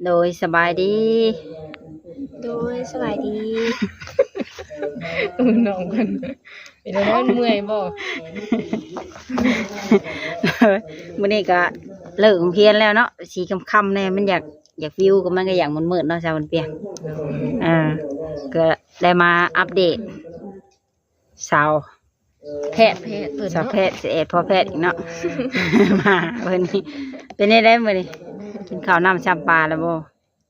ໂດຍ ສະບາຍດີ. ໂດຍ ສະບາຍດີ. ນ້ອງເພິ່ນເປັນແນວໃດ ເມື່ອຍບໍ່? ມື້ນີ້ກະເລີກໂຮງຮຽນແລ້ວເນາະ ສີຄ່ຳໆແດ່ ມັນຢາກ ຢາກວິວ ກໍມັນກໍຢາກມືດໆເນາະ ຊາວເປັນປຽງ. ອ່າ ກໍໄດ້ມາອັບເດດ ສາວແພດ ແພດເພິ່ນເນາະ ສາວແພດ ສະແອດພໍ່ແພດອີກເນາະ ມາມື້ນີ້. ເປັນແນວໃດມື້ນີ້ ກິນເຂົ້ານ້ຳຊຳປາແລ້ວບໍ່?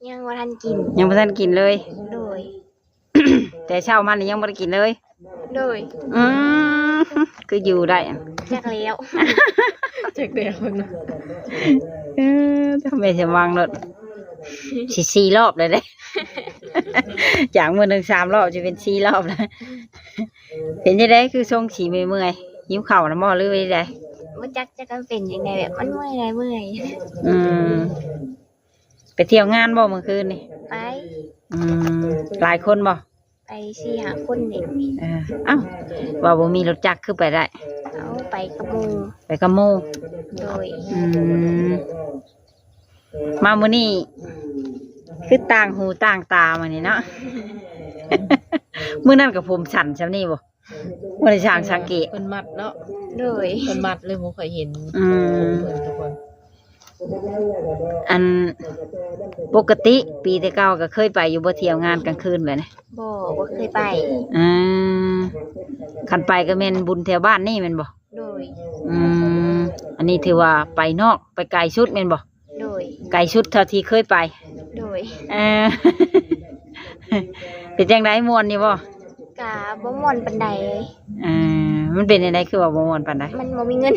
ຍັງບໍ່ທັນກິນ. ຍັງບໍ່ທັນກິນເລີຍ? ໂດຍ. ແຕ່ເຊົ້າມານີ້ຍັງບໍ່ໄດ້ກິນເລີຍ? ໂດຍ. ອືມ ຄືຢູ່ໄດ້? ຈັກແລ້ວ ຈັກແລ້ວເພິ່ນວ່າ. ເອີ ແມ່ສະຫວ່າງໂລດ ຊິສີ່ລອບແລ້ວເດ້ ຈາກມື້ໜຶ່ງສາມລອບ ຊິເປັນສີ່ລອບແລ້ວ. ເປັນຈັ່ງໃດ ຄືຊົງສີເມື່ອຍໆ ຫິວເຂົ້ານຳບໍ່ ຫຼືວ່າຈັ່ງໃດ? ບໍ່ຈັກ ຈັກມັນເປັນຈັ່ງໃດ ແບບມັນເມື່ອຍເມື່ອຍ. ອືມ ໄປທ່ຽວງານບໍ່ມື້ຄືນນີ້? ໄປ. ອືມ ຫຼາຍຄົນບໍ່? ໄປສີ່ຫ້າຄົນນີ້. ເອີ ເອົ້າ ວ່າບໍ່ມີລົດຈັກຄືໄປໄດ້? ເອົາ ໄປກັບໝູ່. ໄປກັບໝູ່? ໂດຍ. ອືມ ມາມື້ນີ້ຄືຕ່າງຫູຕ່າງຕາມື້ນີ້ເນາະ ມື້ນັ້ນກໍຜົມສັ້ນຊ່ຳນີ້ບໍ່? ບໍ່ໄດ້ຊ່າງສັງເກດ ເພິ່ນມັດເນາະ. ໂດຍ. ເພິ່ນມັດເລີຍ ບໍ່ຄ່ອຍເຫັນ. ອືມ ເພິ່ນທຸກຄົນ. ອັນ ປົກກະຕິປີແຕ່ເກົ່າກໍເຄີຍໄປຢູ່ບໍ່ ທ່ຽວງານກາງຄືນແບບນີ້? ບໍ່ ບໍ່ເຄີຍໄປ. ອືມ ຄັນໄປກໍແມ່ນບຸນແຖວບ້ານນີ້ແມ່ນບໍ່? ໂດຍ. ອືມ ອັນນີ້ຖືວ່າໄປນອກ ໄປໄກສຸດແມ່ນບໍ່? ໂດຍ. ໄກສຸດເທົ່າທີ່ເຄີຍໄປ? ໂດຍ. ເອີ ເປັນຈັ່ງໃດ ມ່ວນຢູ່ບໍ່? ກະບໍ່ມ່ວນປານໃດ. ເອີ ມັນເປັນຈັ່ງໃດ ຄືວ່າບໍ່ມ່ວນປານໃດ? ມັນບໍ່ມີເງິນ.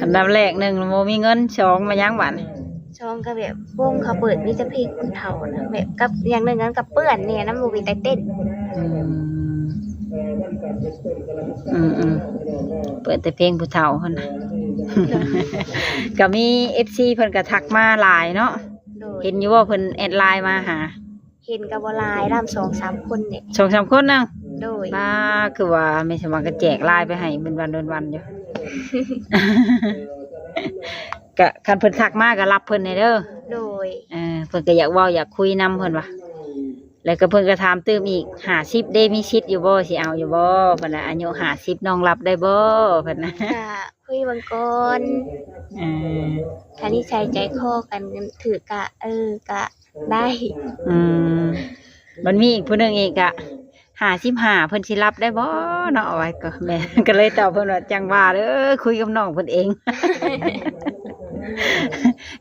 ອັນດັບແລກ ໜຶ່ງ ບໍ່ມີເງິນ, ສອງ ມາຫຍັງບາດນີ້? ສອງ ກໍແບບວົງເຂົາເປີດມີແຕ່ເພງຜູ້ເຖົ້ານະ ແບບກັບຢ່າງໜຶ່ງ ກັບເປື້ອນແດ່ນຳ ບໍ່ມີໃຜເຕັ້ນ. ອືມ ອືມໆ ເປີດແຕ່ເພງຜູ້ເຖົ້າຫັ້ນນະ. ກໍມີເອັຟຊີເພິ່ນກໍທັກມາຫຼາຍເນາະ. ໂດຍ. ເຫັນຢູ່ບໍ່ ເພິ່ນແອັດໄລນ໌ມາຫາ? ເຫັນກໍບໍ່ຫຼາຍນຳ ສອງສາມຄົນນີ້ ສອງສາມຄົນນະ. ໂດຍ. ປ້າ ຄືວ່າແມ່ສະຫວັງກໍແຈກໄລນ໌ໄປໃຫ້ເປັນວັນເປັນວັນຢູ່. ກະຄັນເພິ່ນທັກມາກໍຮັບເພິ່ນແດ່ເດີ. ໂດຍ. ເອີ ເພິ່ນກໍຢາກເວົ້າຢາກຄຸຍນຳເພິ່ນວ່າ ແລ້ວກໍເພິ່ນກໍຖາມຕື່ມອີກ ຫ້າສິບເດ້ ມີສິດຢູ່ບໍ່ ຊິເອົາຢູ່ບໍ່ ເພິ່ນວ່າ ອາຍຸຫ້າສິບນ້ອງຮັບໄດ້ບໍ່ ເພິ່ນນະ. ກະຄຸຍເບິ່ງກ່ອນ. ເອີ ຖ້ານິໄສໃຈຄໍກັນຖືກກະ ເອີ ກະ ໄດ້. ອືມ ມັນມີອີກຜູ້ໜຶ່ງອີກກະ ຫ້າສິບຫ້າ ເພິ່ນຊິຮັບໄດ້ບໍ່ເນາະ ວ່າກໍແມ່ນ ກໍເລີຍຕອບເພິ່ນວ່າ ຈັ່ງວ່າເດີ ຄຸຍກັບນ້ອງເພິ່ນເອງ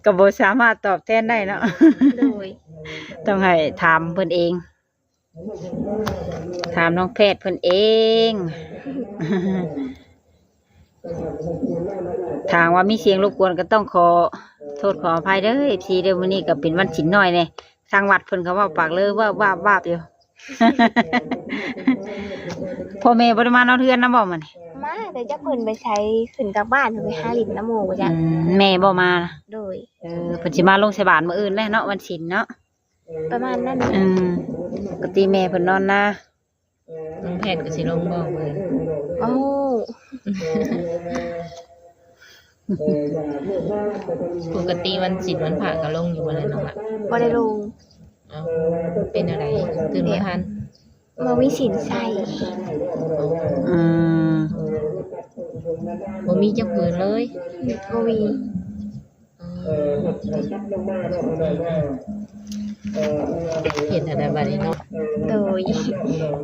ກໍບໍ່ສາມາດຕອບແທນໄດ້ເນາະ. ໂດຍ. ຕ້ອງໃຫ້ຖາມເພິ່ນເອງ ຖາມນ້ອງແພດເພິ່ນເອງ. ຖ້າຫາກວ່າມີສຽງລົບກວນກໍຕ້ອງຂໍໂທດຂໍອະໄພເດີ ເອັຟຊີເດີ. ມື້ນີ້ກໍເປັນວັນສິນນ້ອຍແດ່ ທາງວັດເພິ່ນກໍເວົ້າປາກເລີວາບໆຢູ່. ພໍ່ແມ່ບໍ່ໄດ້ມານອນເຮືອນນຳບໍ່ມື້ນີ້? ມາ ແຕ່ຈັກເພິ່ນໄປໃສ ຂຶ້ນກັບບ້ານ ເພິ່ນໄປຫາຫຼິ້ນນຳໝູ່ຈັກ. ອືມ ແມ່ບໍ່ມາ? ໂດຍ. ເອີ ເພິ່ນຊິມາລົງໃສ່ບາດມື້ອື່ນແຫຼະເນາະ ວັນສິນເນາະ. ປະມານນັ້ນ. ອືມ ປົກກະຕິແມ່ເພິ່ນນອນນາ. ນ້ອງແພດກໍຊິລົງບໍ່ມື້ອື່ນ? ໂອ້ ປົກກະຕິວັນສິນວັນພະກໍລົງຢູ່ບໍ່ລະນ້ອງລະ? ບໍ່ໄດ້ລົງ. ເອົ້າ ເປັນແນວໃດ? ຕື່ນບໍ່ທັນ? ບໍ່ມີສິນໃສ່. ອືມ ບໍ່ມີຈັກຜືນເລີຍ? ບໍ່ມີ. ເຮັດແນວໃດບາດນີ້ເນາະ? ໂດຍ.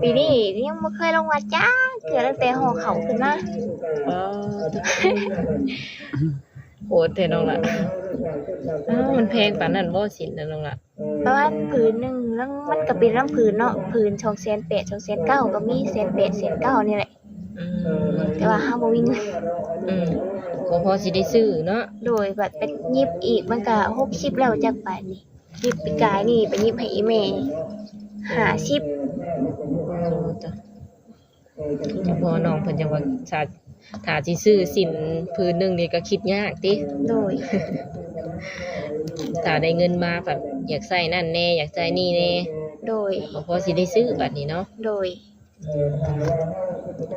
ປີນີ້ຍັງບໍ່ເຄີຍລົງວັດຈັກເທື່ອ ຕັ້ງແຕ່ຫໍ່ເຂົ້າຂຶ້ນມາ. ອໍ ໂຫດແທ້ນ້ອງລະ. ອ້າວ ມັນແພງປານນັ້ນບໍ່ສິນນະນ້ອງລະ? ປະມານຜືນໜຶ່ງ ມັນກໍເປັນນຳຜືນເນາະ ຜືນສອງແສນແປດ ສອງແສນເກົ້າ ກໍມີແສນແປດ ແສນເກົ້ານີ້ແຫຼະ. ອືມ ແຕ່ວ່າເຮົາບໍ່ມີເງິນ. ອືມ ບໍ່ພໍຊິໄດ້ຊື້ເນາະ. ໂດຍ. ບັດໄປຫຍິບອີກ ມັນກໍຫົກສິບແລ້ວຈັກບາດນີ້. ຫຍິບປີກາຍນີ້ ໄປຫຍິບໃຫ້ອີ່ແມ່ ຫ້າສິບ. ໂອ້ ຕາຍ. ພໍ່ນ້ອງເພິ່ນຈັ່ງວ່າ ຖ້າ ຖ້າຊິຊື້ສິ້ນຜືນໜຶ່ງນີ້ກໍຄິດຍາກຕິ. ໂດຍ. ຖ້າໄດ້ເງິນມາພັດຢາກໃຊ້ນັ້ນແດ່ ຢາກໃຊ້ນີ້ແດ່. ໂດຍ. ບໍ່ພໍຊິໄດ້ຊື້ບາດນີ້ເນາະ. ໂດຍ.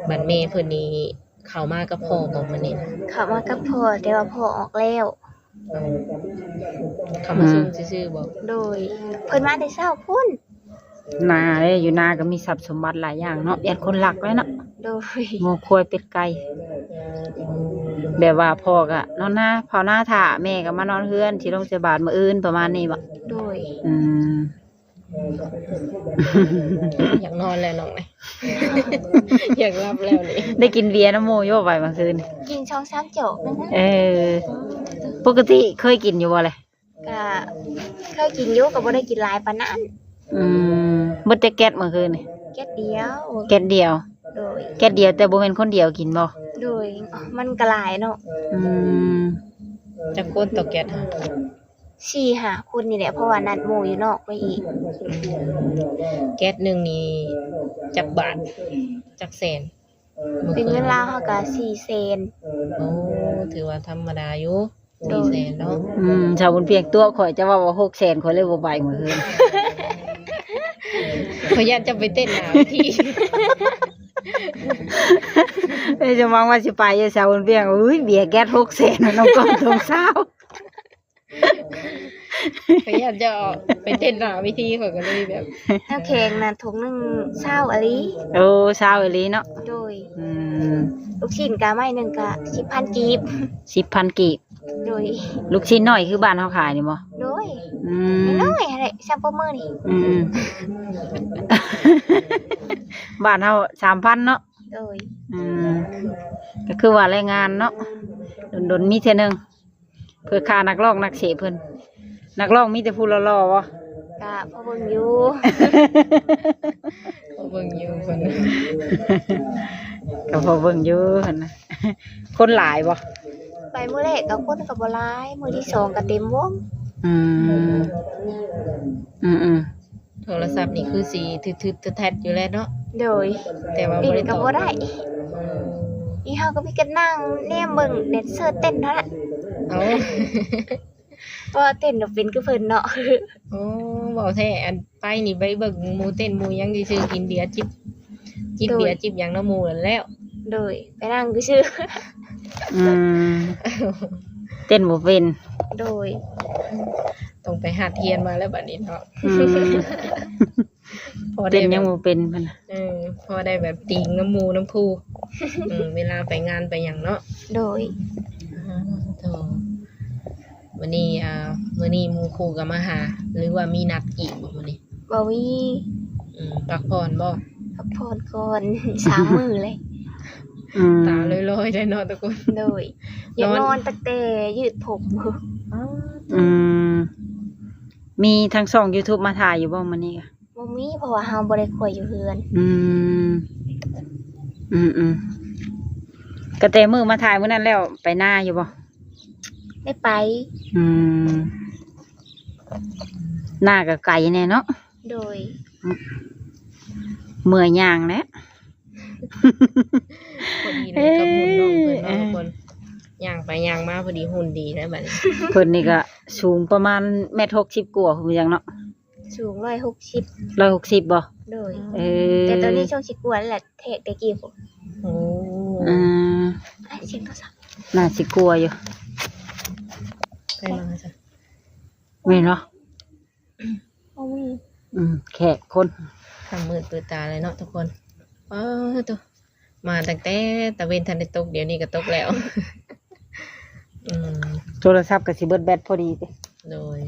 ບັດແມ່ເພິ່ນນີ້ເຂົ້າມາກັບພໍ່ບໍ່ມື້ນີ້? ເຂົ້າມາກັບພໍ່ ແຕ່ວ່າພໍ່ອອກແລ້ວ. ເຂົາມາສົ່ງຊື່ໆບໍ? ໂດຍ ເພິ່ນມາແຕ່ເຊົ້າພຸ້ນ. ນາເດ້ ຢູ່ນາກໍມີຊັບສົມບັດຫຼາຍຢ່າງເນາະ ຢ້ານຄົນລັກແຫຼະເນາະ. ໂດຍ ງົວຄວາຍເປັດໄກ່ ແບບວ່າພໍ່ກໍນອນນາ ເຝົ້ານາຖ້າ ແມ່ກໍມານອນເຮືອນ ຊິລົງໃສ່ບາດມື້ອື່ນ ປະມານນີ້ບໍ? ໂດຍ ອືມ ຢາກນອນແລ້ວນ້ອງເອີຍ ຢາກຫຼັບແລ້ວນີ້. ໄດ້ກິນເບຍນຳໝູ່ຢູ່ບໍ່ໄປມື້ຄືນ? ກິນສອງສາມຈອກໜຶ່ງນະ. ເອີ ປົກກະຕິເຄີຍກິນຢູ່ບໍ່ລະ? ກະເຄີຍກິນຢູ່ ກໍບໍ່ໄດ້ກິນຫຼາຍປານນັ້ນ. ອືມ ເບິດຈັກແກັດມື້ຄືນນີ້? ແກັດດຽວ. ແກັດດຽວ? ໂດຍ ແກັດດຽວ ແຕ່ບໍ່ແມ່ນຄົນດຽວກິນບໍ່? ໂດຍ ມັນກໍຫຼາຍເນາະ. ອືມ ຈັກຄົນຕໍ່ແກັດຫະ? ສີ່ຫ້າຄົນນີ້ແຫຼະ ເພາະວ່ານັດໝູ່ຢູ່ນອກໄວ້ອີກ. ແກັດໜຶ່ງນີ້ຈັກບາດ? ຈັກແສນ? ເປັນເງິນລາວເຮົາກະສີ່ແສນ. ໂອ້ ຖືວ່າທຳມະດາຢູ່ ໂດຍ ສີ່ແສນເນາະ. ອືມ ສາວບຸນພຽງຕົວະຂ້ອຍ ເຈົ້າເວົ້າວ່າຫົກແສນ ຂ້ອຍເລີຍບໍ່ໄປມື້ຄືນ. ຂ້ອຍຢ້ານເຈົ້າໄປເຕັ້ນໜ້າເວທີ ເອີຍ ຈະຫວັງວ່າຊິໄປຢູ່ ສາວບຸນພຽງ. ໂອ້ຍ ເບຍແກັດຫົກແສນ ນ້ອງກ້ອງ ສອງຊາວ. ຂ້ອຍຢ້ານເຈົ້າໄປເຕັ້ນໜ້າເວທີ ຂ້ອຍກໍເລີຍແບບ ນ້ຳແຂງນະ ຖົງໜຶ່ງຊາວອີ່ຫຼີ. ໂອ້ ຊາວອີ່ຫຼີເນາະ. ໂດຍ ອືມ ລູກຊີ້ນກະໄມ້ໜຶ່ງກະສິບພັນກີບ. ສິບພັນກີບ. ໂດຍ ລູກຊີ້ນນ້ອຍຄືບ້ານເຮົາຂາຍນີ້ບໍ່? ໂດຍ ອືມ ນ້ອຍໆຫັ້ນແຫຼະ ຊ່ຳປົບມືນີ້. ອືມ ບ້ານເຮົາສາມພັນເນາະ. ໂດຍ ອືມ ກໍຄືວ່າແລງງານເນາະ ດົນໆມີເທື່ອໜຶ່ງ. ເພື່ອຄ່ານັກຮ້ອງນັກເສບເພິ່ນ. ນັກຮ້ອງມີແຕ່ຜູ້ຫຼໍ່ໆບໍ່? ກະພໍເບິ່ງຢູ່ ພໍເບິ່ງຢູ່ເພິ່ນ ກໍພໍເບິ່ງຢູ່ຫັ້ນນະ. ຄົນຫຼາຍບໍ່? ໄປມື້ແລກກໍຄົນກໍບໍ່ຫຼາຍ ມື້ທີສອງກໍເຕັມວົງ. ອືມ ອືມໆ ໂທລະສັບນີ້ຄືຊິທຶດໆແທັດໆຢູ່ແຫຼະເນາະ. ໂດຍ ແຕ່ວ່າບໍ່ໄດ້ ຫຼິ້ນກໍບໍ່ໄດ້. ອືມ ອີເຮົາກໍມີແຕ່ນັ່ງແນມເບິ່ງແດນເຊີເຕັ້ນເທົ່ານັ້ນ. ເອົາ ເພາະວ່າເຕັ້ນບໍ່ເປັນຄືເພິ່ນເນາະ. ໂອ້ ເວົ້າແທ້ ອັນໄປນີ້ໄປເບິ່ງໝູ່ເຕັ້ນໝູ່ຫຍັງຊື່ໆ ກິນເບຍຈິບ ຈິບເບຍ ໂດຍ ຈິບຫຍັງນຳໝູ່ນັ້ນແລ້ວ. ໂດຍ ໄປນັ່ງຊື່ໆ. ອືມ ເຕັ້ນບໍ່ເປັນ. ໂດຍ ຕ້ອງໄປຫັດຮຽນມາແລ້ວບັດນີ້ເນາະ. ອືມ ພໍໄດ້ ເຕັ້ນຍັງບໍ່ເປັນເພິ່ນນະ. ເອີ ພໍໄດ້ແບບຕິງນຳໝູ່ນຳຄູ່ ອືມ ເວລາໄປງານໄປຫຍັງເນາະ. ໂດຍ ອາ ໂທ ມື້ນີ້ ອາ ມື້ນີ້ໝູ່ຄູ່ກໍມາຫາ ຫຼືວ່າມີນັດອີກບໍ່ມື້ນີ້? ບໍ່ມີ. ອືມ ພັກຜ່ອນບໍ່? ພັກຜ່ອນກ່ອນ ສາມມື້ເລີຍ. ອືມ ຕາລອຍໆໄດ້ເນາະທຸກຄົນ. ໂດຍ ຢາກນອນ ນອນຕັ້ງແຕ່ຍືດຜົມ. ອືມ ມີທາງຊ່ອງຢູທູບມາຖ່າຍຢູ່ບໍ່ມື້ນີ້? ບໍ່ມີ ເພາະວ່າເຮົາບໍ່ໄດ້ຄົວຢູ່ເຮືອນ. ອືມ ອືມໆ ກໍແຕ່ມື້ມາຖ່າຍມື້ນັ້ນແລ້ວ ໄປນາຢູ່ບໍ່? ໄດ້ໄປ. ອືມ ນາກໍໄກແດ່ເນາະ. ໂດຍ ເມື່ອຍຍ່າງແຫຼະ. ພໍດີເລີຍກັບຫຸ່ນນ້ອງເພິ່ນເນາະ ເອີ ທຸກຄົນ ຍ່າງໄປຍ່າງມາພໍດີຫຸ່ນດີແລ້ວບັດນີ້. ເພິ່ນນີ້ກໍສູງປະມານແມັດຫົກສິບກວ່າພຸ້ນຫຍັງເນາະ. ສູງຮ້ອຍຫົກສິບ. ຮ້ອຍຫົກສິບບໍ່? ໂດຍ ເອີ ແຕ່ຕອນນີ້ຊ່ວງຊິກວ່າແລ້ວແຫຼະ ແທກແຕ່ກີ້ພຸ້ນ. ໂອ້ ອືມ ອ້າຍ ສຽງໂທລະສັບ ໜ້າຊິກວ່າຢູ່. ໃຜມາຊະ? ແມ່ນບໍ່? ບໍ່ມີ. ອືມ ແຂກຄົນ ຄຳມືດເປີດຕາເລີຍເນາະທຸກຄົນ. ປາໂທ້ ມາຕັ້ງແຕ່ຕາເວັນທັນໄດ້ຕົກ ດຽວນີ້ກໍຕົກແລ້ວ. ອືມ ໂທລະສັບກໍຊິເບິດແບັດພໍດີຕິ. ໂດຍ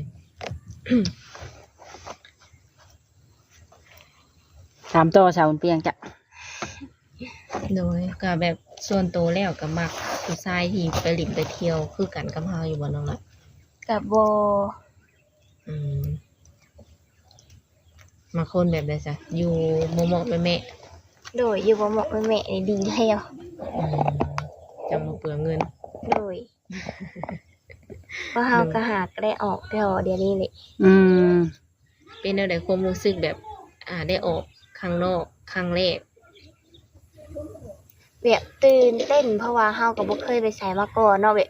ຖາມຕໍ່ສາວບຸນປຽງຈ້ະ. ໂດຍ ກໍແບບສ່ວນໂຕແລ້ວກໍມັກຜູ້ຊາຍທີ່ໄປຫຼິ້ນໄປທ່ຽວຄືກັນກັບເຮົາຢູ່ບໍ່ນ້ອງລະ? ກໍບໍ່. ອືມ ມັກຄົນແບບໃດຊະ? ຢູ່ເໝາະໆແມະໆ. ໂດຍ ຢູ່ເໝາະໆແມະໆນີ້ດີແລ້ວ. ອືມ ຈັ່ງບໍ່ເປືອງເງິນ. ໂດຍ ເພາະເຮົາກໍຫາກໍໄດ້ອອກແລ້ວດຽວນີ້ແຫຼະ. ອືມ ເປັນແນວໃດຄວາມຮູ້ສຶກແບບ ອ່າ ໄດ້ອອກຂ້າງນອກຄັ້ງແລກ? ແບບຕື່ນເຕັ້ນ ເພາະວ່າເຮົາກໍບໍ່ເຄີຍໄປໃສມາກ່ອນເນາະ ແບບ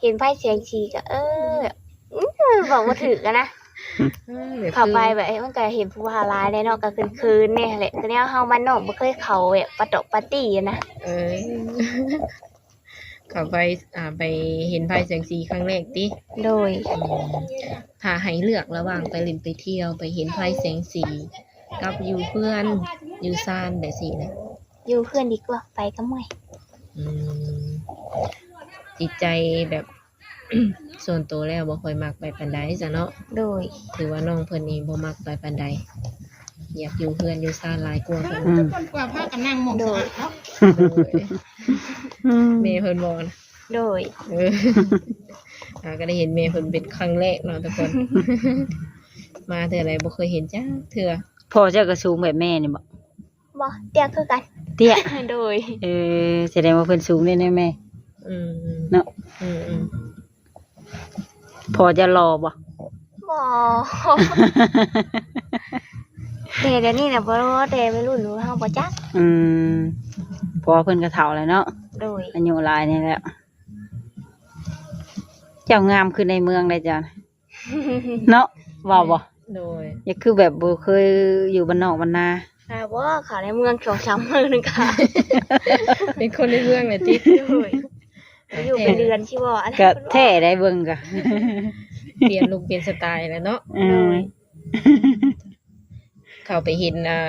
ເຫັນໄຟແສງສີກໍ ເອີ ແບບ ອື ເວົ້າບໍ່ຖືກຫັ້ນນະ. ເອີ ເຂົ້າໄປແບບມັນກໍເຫັນຜູ້ບ່າວຫຼາຍແດ່ເນາະ ກໍເຂີນໆແດ່ຫັ້ນແຫຼະ ຄືແນວເຮົາບ້ານນອກບໍ່ເຄີຍເຂົ້າແບບປາຕອກປາຕີ້ຫັ້ນນະ. ເອີ. ເຂົ້າໄປ ອ່າ ໄປເຫັນພາຍແສງສີຄັ້ງແລກຕິ? ໂດຍ. ອືມ ຖ້າໃຫ້ເລືອກລະຫວ່າງໄປຫຼິ້ນໄປທ່ຽວ ໄປເຫັນພາຍແສງສີ ກັບຢູ່ເຮືອນຢູ່ຊານແບບຊີ້ນະ? ຢູ່ເຮືອນດີກວ່າ ໄປກໍເມື່ອຍ. ອືມ ຈິດໃຈແບບ ສ່ວນໂຕແລ້ວບໍ່ຄ່ອຍມັກໄປປານໃດຊະເນາະ. ໂດຍ. ຖືວ່ານ້ອງເພິ່ນນີ້ບໍ່ມັກໄປປານໃດ ຢາກຢູ່ເຮືອນຢູ່ຊານຫຼາຍກວ່າ. ອືມ ເພິ່ນກວ່າພາກັນນັ່ງໝ່ອງສະອາດເນາະ. ໂດຍ. ອືມ ແມ່ເພິ່ນບໍ່ນະ? ໂດຍ. ເອີ ຫາກໍໄດ້ເຫັນແມ່ເພິ່ນເປັນຄັ້ງແລກເນາະທຸກຄົນ ມາເທື່ອໃດບໍ່ເຄີຍເຫັນຈັກເທື່ອ. ພໍ່ເຈົ້າກໍສູງແບບແມ່ນີ້ບໍ່? ບໍ່ ເຕ້ຍຄືກັນ. ເຕ້ຍ? ໂດຍ. ເອີ ສະແດງວ່າເພິ່ນສູງແນ່ໆແມ່. ອືມ ເນາະ. ອືມໆ ພໍ່ເຈົ້າຫຼໍ່ບໍ່? ບໍ່ ແຕ່ດຽວນີ້ນະບໍ່ຫຼໍ່ ແຕ່ໄວລຸ້ນເຮົາບໍ່ຈັກ. ອືມ ເພາະວ່າເພິ່ນກໍເຖົ້າແລ້ວເນາະ. ໂດຍ. ອາຍຸຫຼາຍນີ້ແລ້ວ ເຈົ້າງາມຄືໃນເມືອງໃດ໋ເຈົ້າ. ເນາະ ວ່າບໍ່? ໂດຍ. ຢ່າຄືແບບບໍ່ເຄີຍຢູ່ບ້ານນອກບ້ານນາ. ຖ້າບໍ່ເຂົ້າໃນເມືອງສອງສາມມື້ໜຶ່ງກະ ເປັນຄົນໃນເມືອງແຫຼະຕິ? ໂດຍ. ຢູ່ເປັນເດືອນຊິບໍ່? ກະແທ້ໄດ໋ ເບິ່ງກະ ປ່ຽນລຸກປ່ຽນສະໄຕແລ້ວເນາະ. ອືມ. ໂດຍ. ເຂົ້າໄປເຫັນ ອ່າ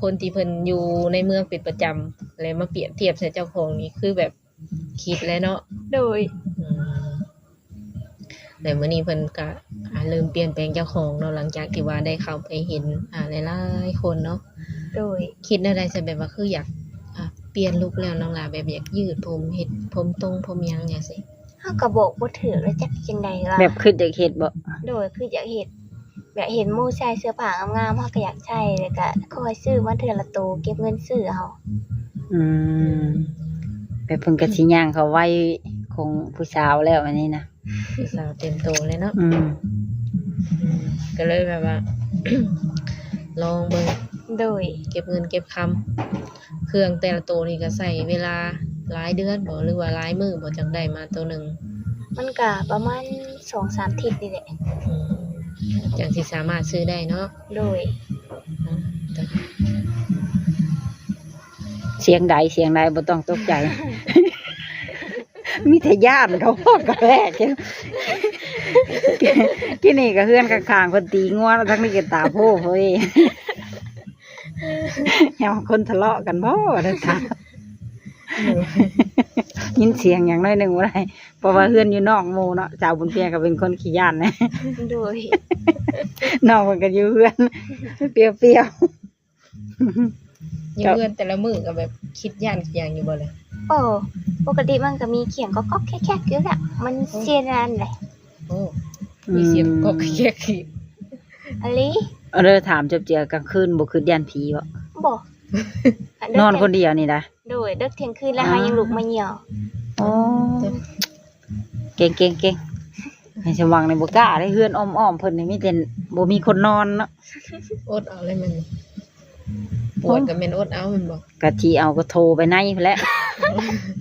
ຄົນທີ່ເພິ່ນຢູ່ໃນເມືອງເປັນປະຈຳ ແລ້ວມາປຽບທຽບໃສ່ເຈົ້າຂອງນີ້ ຄືແບບ ຄິດແຫຼະເນາະ. ໂດຍ. ອືມ ແລະມື້ນີ້ເພິ່ນກະ ອ່າ ເລີ່ມປ່ຽນແປງເຈົ້າຂອງເນາະ ຫຼັງຈາກທີ່ວ່າໄດ້ເຂົ້າໄປເຫັນ ອ່າ ຫຼາຍໆຄົນເນາະ. ໂດຍ. ຄິດແນວໃດຊະ ແບບວ່າຄືຢາກ ອ່າ ປ່ຽນລຸກແລ້ວນ້ອງຫຼ້າ ແບບຢາກຍືດຜົມ ເຮັດຜົມຕົງຜົມຫຍັງຈັ່ງຊີ້? ເຮົາກໍບອກບໍ່ຖືກແລ້ວຈັກຈັ່ງໃດວ່າ ແບບຄິດຢາກເຮັດບໍ່? ໂດຍ ຄິດຢາກເຮັດ ແບບເຫັນໝູ່ໃສ່ເສື້ອຜ້າງາມໆ ເຮົາກໍຢາກໃສ່ ແລ້ວກໍຄ່ອຍຊື້ມາເທື່ອລະໂຕ ເກັບເງິນຊື້ເອົາ. ອືມ ແບບເພິ່ນກໍຊິຍ່າງເຂົ້າໄວຂອງຜູ້ສາວແລ້ວອັນນີ້ນະ ຜູ້ສາວເຕັມໂຕເລີຍເນາະ. ອືມ ອືມ ກໍເລີຍແບບວ່າ ລອງເບິ່ງ. ໂດຍ. ເກັບເງິນເກັບຄຳ ເຄື່ອງແຕ່ລະໂຕນີ້ກໍໃຊ້ເວລາຫຼາຍເດືອນບໍ່ ຫຼືວ່າຫຼາຍມື້ບໍ່ ຈັ່ງໄດ້ມາໂຕໜຶ່ງ? ມັນກະປະມານສອງສາມທິດນີ້ແຫຼະ. ອືມ ຈັ່ງຊິສາມາດຊື້ໄດ້ເນາະ. ໂດຍ. ອືມ ສຽງໃດ ສຽງໃດ ບໍ່ຕ້ອງຕົກໃຈ. ມີແຕ່ຢ້ານເຂົາ ພວກກະແລກ. ກີ້ນີ້ກະເຮືອນຂ້າງໆ ເພິ່ນຕີງົວ ແລ້ວທາງນີ້ກະຕາໂພເວີຍ. ແມ່ນຄົນທະເລາະກັນບໍ່ ວ່າຊັ້ນຊະ. ໂດຍ. ຍິນສຽງຫຍັງໜ້ອຍໜຶ່ງບໍ່ໄດ້ ເພາະວ່າເຮືອນຢູ່ນອກໝູ່ເນາະ. ສາວບຸນເພັງກໍເປັນຄົນຂີ້ຢ້ານນະ. ໂດຍ. ນ້ອງເພິ່ນກໍຢູ່ເຮືອນປຽວໆ. ຢູ່ເຮືອນແຕ່ລະມື້ກໍແບບຄິດຢ້ານຄິດຫຍັງຢູ່ບໍ່ລະ? ໂອ້ ປົກກະຕິມັນກໍມີສຽງກອກໆແຄກໆຢູ່ລະ ມັນ ໂອ້ ເຊຍນານແຫຼະ. ໂອ້ ອືມ ມີສຽງກອກໆແຄກໆອີກ. ອີ່ຫຼີ. ເອີ ຖາມຈົບເຈືອ ກາງຄືນບໍ່ຄິດຢ້ານຜີບໍ່? ບໍ່. ນອນຄົນດຽວນີ້ນະ? ໂດຍ. ເດິກທ່ຽງຄືນແລ້ວ ເຮົາຍັງລຸກມາຍ່ຽວ. ອໍ ເກັ່ງໆໆ. ໃຫ້ສະຫວ່າງນີ້ບໍ່ກ້າເດ້ ເຮືອນອ້ອມໆເພິ່ນນີ້ມີແຕ່ບໍ່ມີຄົນນອນເນາະ. ອົດເອົາເລີຍແມ່ນ. ປວດກໍແມ່ນອົດເອົາແມ່ນບໍ່? ກະຊິເອົາກໍໂທໄປໃນພຸ້ນແຫຼະ.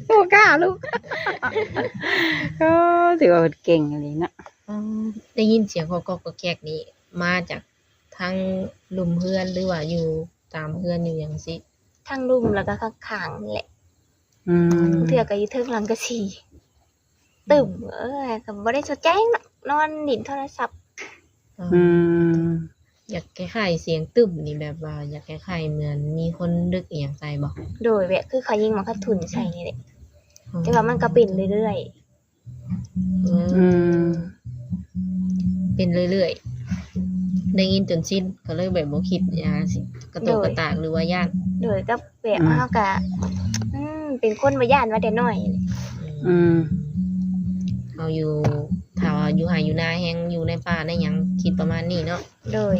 ບໍ່ກ້າລຸກ. ໂອ້ ຖືວ່າເພິ່ນເກັ່ງອີ່ຫຼີເນາະ. ອໍ ໄດ້ຍິນສຽງກອກໆແຄກໆນີ້ ມາຈາກທາງລຸ່ມເຮືອນ ຫຼືວ່າຢູ່ຕາມເຮືອນຢູ່ຫຍັງຊີ້? ທາງລຸ່ມ ແລ້ວກໍຂ້າງໆນີ້ແຫຼະ. ອືມ ບາງເທື່ອກໍຢູ່ເທິງຫຼັງກະສີ. ຕຶ້ມ ເອີ ກໍບໍ່ໄດ້ສົນໃຈຫຍັງເນາະ ນອນຫຼິ້ນໂທລະສັບ. ອືມ ຢາກຄ້າຍໆສຽງຕຶ້ມນີ້ ແບບວ່າຢາກຄ້າຍໆເໝືອນມີຄົນດຶກອີ່ຫຍັງໃສ່ບໍ່? ໂດຍ ແບບຄືເຂົາຍິງໝາກກະທຸ່ນໃສ່ນີ້ແຫຼະ. ອໍ ແຕ່ວ່າມັນກໍເປັນເລື້ອຍໆ. ອືມ ອືມ ເປັນເລື້ອຍໆ ໄດ້ຍິນຈົນຊິນ ກໍເລີຍແບບບໍ່ຄິດຫຍັງຊິ ກະໂຕກະຕາກ ໂດຍ ຫຼືວ່າຢ້ານ? ໂດຍ ກັບ ແບບ ອືມ ເຮົາກະ ອືມ ເປັນຄົນບໍ່ຢ້ານມາແຕ່ນ້ອຍ. ອືມ ອືມ ເຮົາຢູ່ ຖ້າວ່າຢູ່ໄຮ່ຢູ່ນາແຮງ ຢູ່ໃນປ່າໃນຫຍັງ ຄິດປະມານນີ້ເນາະ. ໂດຍ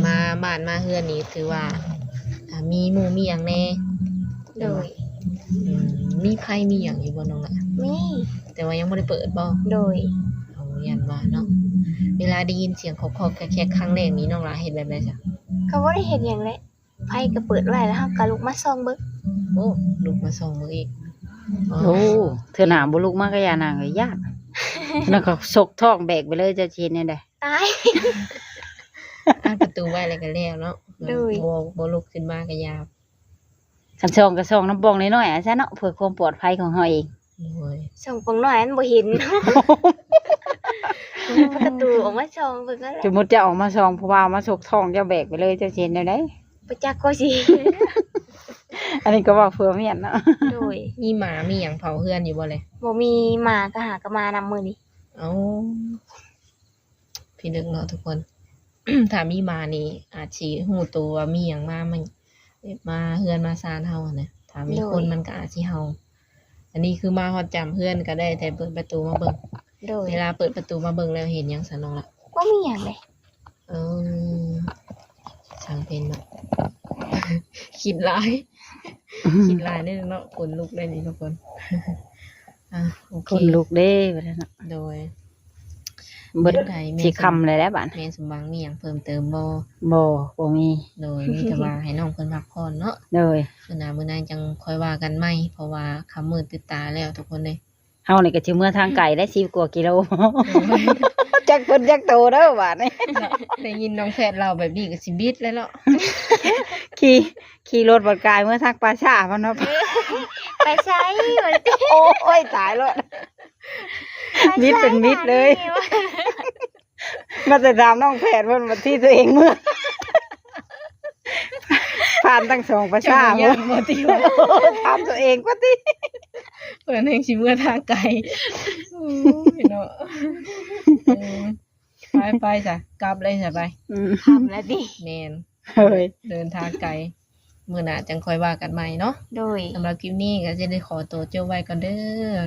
ມາບ້ານມາເຮືອນນີ້ຖືວ່າ ອ່າ ມີໝູ່ມີຫຍັງແດ່. ໂດຍ ອືມ ມີໄພມີຫຍັງຢູ່ບໍ່ນ້ອງຫຼ້າ? ມີ ແຕ່ວ່າຍັງບໍ່ໄດ້ເປີດບໍ່? ໂດຍ ໂອ້ ຢ້ານວ່າເນາະ. ເວລາໄດ້ຍິນສຽງຄອກໆແຄກໆຄັ້ງແລກນີ້ ນ້ອງຫຼ້າເຮັດແບບໃດຊະ? ກໍບໍ່ໄດ້ເຮັດຫຍັງແຫຼະ ໄຟກໍເປີດໄວ້ ແລ້ວເຮົາກໍລຸກມາສ່ອງເບິ່ງ. ໂອ້ ລຸກມາສ່ອງເບິ່ງອີກ. ໂອ້ ເທື່ອໜ້າບໍ່ລຸກມາກໍຢ່ານາງເອີຍ ຢ້ານ. ນັ້ນກໍຊົກທ້ອງແບກໄປເລີຍ ເຈົ້າຊິເຮັດແນວໃດ? ຕາຍ ອັດປະຕູໄວ້ແລ້ວກໍແລ້ວເນາະ. ໂດຍ ບໍ່ ບໍ່ລຸກຂຶ້ນມາກໍຢ່າ. ຄັນສ່ອງກໍສ່ອງນຳປ່ອງນ້ອຍໆ ອັນຊັ້ນເນາະ ເພື່ອຄວາມປອດໄພຂອງເຮົາເອງ. ໂດຍ ສ່ອງປອງນ້ອຍມັນບໍ່ເຫັນ ເປີດປະຕູອອກມາສ່ອງເບິ່ງຫັ້ນແຫຼະ ສົມມຸດເຈົ້າອອກມາສ່ອງ ຜູ້ບ່າວມາຊົກທ້ອງເຈົ້າແບກໄປເລີຍ ເຈົ້າຊິເຮັດແນວໃດ? ບໍ່ຈັກກໍຊິ ອັນນີ້ກໍເວົ້າເພື່ອເມຍນເນາະ ໂດຍ ມີໝາມີຫຍັງເຝົ້າເຮືອນຢູ່ບໍ່ແລະ? ບໍ່ມີ ໝາກໍຫາກໍມານຳມື້ນີ້ ເອົາ ພິລຶກເນາະທຸກຄົນ ຖ້າມີໝານີ້ອາດຊິຮູ້ໂຕວ່າມີຫຍັງມາ ມາເຮືອນມາຊານເຮົາຫັ້ນນະ ຖ້າມີຄົນມັນກໍອາດຊິເຫົ່າ ອັນນີ້ຄືມາຮອດຈ້ຳເຮືອນກໍໄດ້ແຕ່ເປີດປະຕູມາເບິ່ງ ໂດຍ ເວລາເປີດປະຕູມາເບິ່ງແລ້ວເຫັນຫຍັງຊະນ້ອງລະ? ບໍ່ມີຫຍັງເດ້ ເອີ ຊ່າງເປັນເນາະ ຄິດຫຼາຍ ຄິດຫຼາຍເດ້ເນາະ ຂົນລຸກເດ້ນີ້ທຸກຄົນ ອ່າ ໂອເຄ ຂົນລຸກເດ້ ວ່າຊັ້ນເນາະ ໂດຍ ເບິດ ຊິຄ່ຳແລ້ວແຫຼະບາດ ແມ່ສົມຫວັງມີຫຍັງເພີ່ມເຕີມບໍ່? ບໍ່ ບໍ່ມີ ໂດຍ ມີແຕ່ວ່າໃຫ້ນ້ອງເພິ່ນພັກຜ່ອນເນາະ ໂດຍ ມື້ໜ້າມື້ໃນຈັ່ງຄ່ອຍວ່າກັນໃໝ່ ເພາະວ່າຄ່ຳມືດຕື່ນຕາແລ້ວທຸກຄົນເອີຍ ເຮົານີ້ກໍຊິເມືອທາງໄກໄດ້ ສິບກວ່າກິໂລ ຈັກຄົນຈັກໂຕເດີບາດນີ້ ໄດ້ຍິນນ້ອງແພດເລົ່າແບບນີ້ກໍຊິບິດແລ້ວເນາະ ຂີ່ ຂີ່ລົດບັດກາຍເມືອທາງປ່າຊ້າພຸ້ນເນາະ ໄປໃສ ໂອ້ຍ ຕາຍໂລດ ບິດເປັນບິດເລີຍ ມາແຕ່ຖາມນ້ອງແພດເພິ່ນ ບັດທີ່ຕົວເອງເມືອ ຜ່ານທັງສອງປະຊາ ເຈົ້າບໍ່ຢ້ານບໍ່ຕິ ຖາມຕົວເອງກ່ອນຕິ ເພິ່ນແຮ່ງຊິເມືອທາງໄກ ໂອ້ຍເນາະ ເອີ ໄປໆ ຊະ ກັບເລີຍຊະ ໄປ ອືມ ຄ່ຳແລ້ວຕິ ແມ່ນ ເອີຍ ເດີນທາງໄກ ມື້ໜ້າຈັ່ງຄ່ອຍວ່າກັນໃໝ່ເນາະ ໂດຍ ສຳລັບຄລິບນີ້ກໍຈະໄດ້ຂໍຕົວຈົບໄວ້ກ່ອນເດີ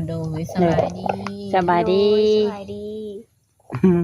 ໂດຍ ສະບາຍດີ ສະບາຍດີ ໂດຍ ສະບາຍດີ ອືມ